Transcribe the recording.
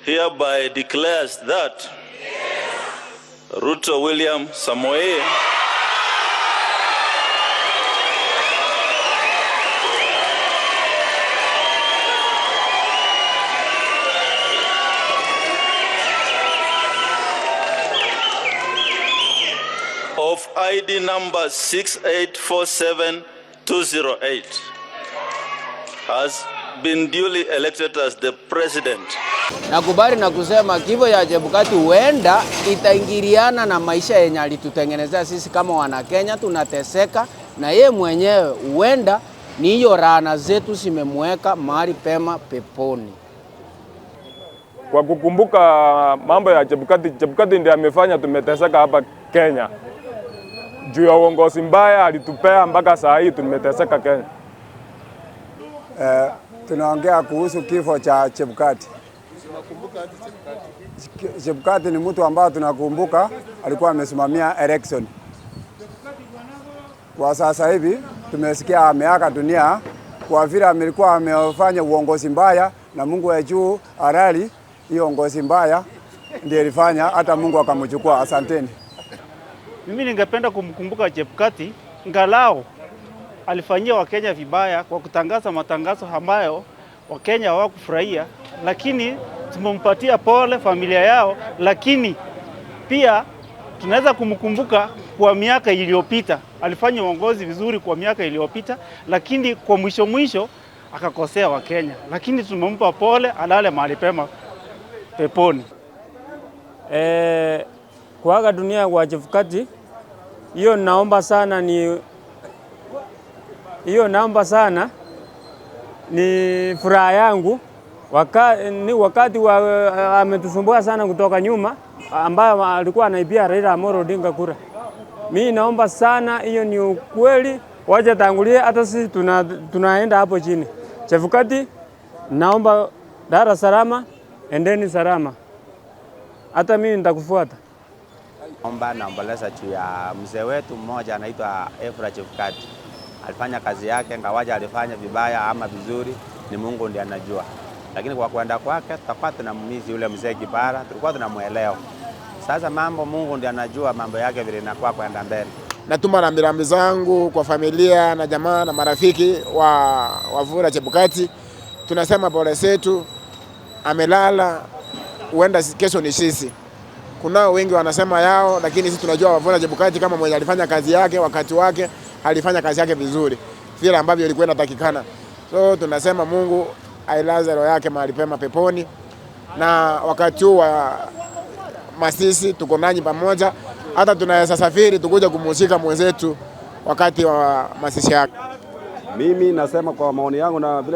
Hereby declares that Ruto William Samoei of ID number 6847208 has been duly elected as the president. Nakubali na kusema kifo ya Chebukati huenda itaingiliana na maisha yenye alitutengenezea sisi kama Wanakenya, tunateseka na ye mwenyewe huenda ni hiyo laana zetu zimemweka mahali pema peponi. Kwa kukumbuka mambo ya Chebukati, Chebukati ndiye amefanya tumeteseka hapa Kenya. Juu ya uongozi mbaya alitupea mpaka saa hii tumeteseka Kenya. Tunaongea kuhusu kifo cha Chebukati. Chebukati ni mtu ambaye tunakumbuka alikuwa amesimamia election. Kwa sasa hivi tumesikia ameaga dunia kwa vile alikuwa amefanya uongozi mbaya, na Mungu wa juu halali hiyo uongozi mbaya ndiye ilifanya hata Mungu akamchukua. Asanteni. Mimi ningependa kumkumbuka Chebukati, ngalao alifanyia Wakenya vibaya kwa kutangaza matangazo ambayo Wakenya hawakufurahia, lakini tumempatia pole familia yao, lakini pia tunaweza kumkumbuka kwa miaka iliyopita. Alifanya uongozi vizuri kwa miaka iliyopita, lakini kwa mwisho mwisho akakosea Wakenya, lakini tumempa pole, alale mahali pema peponi. Kuaga dunia kwa Chebukati, hiyo naomba sana ni hiyo naomba sana ni furaha yangu ni wakati wa ametusumbua sana kutoka nyuma, ambayo alikuwa anaibia Raila Amolo Odinga kura. Mi naomba sana, hiyo ni ukweli, wacha tangulie, hata sisi tunaenda hapo chini. Chebukati, naomba dara salama, endeni salama, hata mimi nitakufuata. Omba naomboleza juu ya mzee wetu mmoja anaitwa Efra Chebukati. Alifanya kazi yake, ngawaja alifanya vibaya ama vizuri, ni Mungu ndiye anajua. Lakini kwa kwenda kwake tutakuwa tunamumizi yule mzee kipara, tulikuwa tunamuelewa. Sasa mambo Mungu ndiye anajua mambo yake vile inakuwa kwenda mbele. Natuma rambirambi zangu kwa familia na jamaa na marafiki wa Wafula Chebukati. Tunasema pole zetu, amelala, huenda kesho ni sisi. Kunao wengi wanasema yao, lakini sisi tunajua Wafula Chebukati kama mwenye alifanya kazi yake wakati wake, alifanya kazi yake vizuri vile ambavyo ilikuwa inatakikana. So tunasema Mungu ailaze roho yake mahali pema peponi, na wakati huu wa masisi tuko nanyi pamoja, hata tunaweza safiri tukuja kumuzika mwenzetu wakati wa masisi yake. Mimi nasema kwa maoni yangu na vile